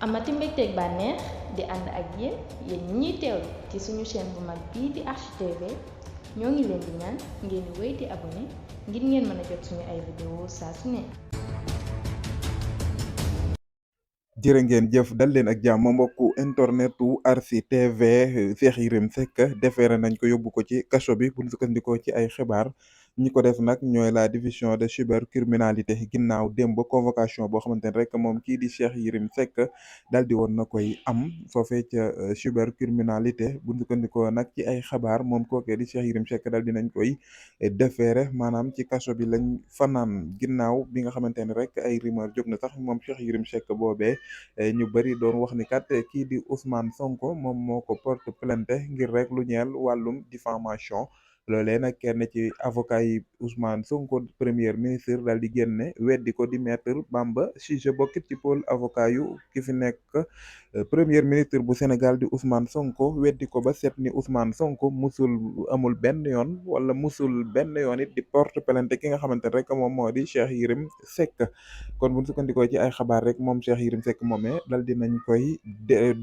amati mbégteeg bànneex di ànd ak yéen ñiy teewlu ci suñu chaîne bu mag bii di HTV ñoo ngi leen di ñaan ngeen di wéy di abonné ngir ngeen mën a jot suñu ay vidéo saa su ne. jërë ngeen jëf dal leen ak jàmm mbokku internetu Arsi TV. Cheikh Yérim Seck defeere nañ ko yóbbu ko ci kaso bi bu ñu sukkandikoo ci ay xibaar ñi ko def nag ñooy la division de cybercriminalité ginnaaw démb convocation boo xamante ne rek moom kii di Cheikh Yérim Seck dal di woon na koy am foofee ca cybercriminalité bu ñu sukkandikoo nag ci ay xabaar moom kookee di Cheikh Yérim Seck dal dinañ koy defeere maanaam ci kaso bi lañ fanaan ginnaaw bi nga xamante ne rek ay rumeur jóg na sax moom Cheikh Yérim Seck boobee ñu bëri doon wax ni kat kii di Ousmane Sonko moom moo ko porte plainte ngir rek lu ñeel wàllum diffamation loolee nag kenn ci avocat yi Ousmane Sonko premier ministre daal di génne weddi ko di maître Bamba Cissé bokkit ci pôle avocat yu ki fi nekk premier ministre bu Sénégal di Ousmane Sonko weddi ko ba set ni Ousmane Sonko amul benn yoon wala musul benn yoon it di porte plainte ki nga xamante ne rek moom moo di Cheikh Yérim Seck. kon bu ñu sukkandikoo ci ay xabaar rek moom Cheikh Yérim Seck moomee dal dinañ koy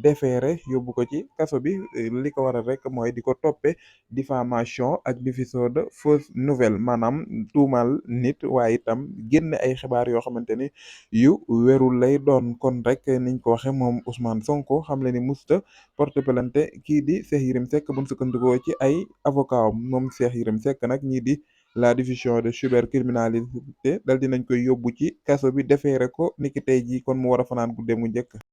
déféré yóbbu ko ci kaso bi li ko waral rek mooy di ko toppe diffamation ak diffusion de fausse nouvelle maanaam tuumal nit waaye itam génn ay xibaar yoo xamante ni yu wérul lay doon kon rek niñ ko waxe moom Ousmane Sonko xam le ni musta porte plainte kii di Cheikh Yérim Seck bu ñu sukkandikoo ci ay avocat moom Cheikh Yérim Seck nag ñii di la division de cybercriminalité dal dinañ koy yóbbu ci kaso bi defeere ko niki tey jii kon mu war a fanaan gudde mu njëkk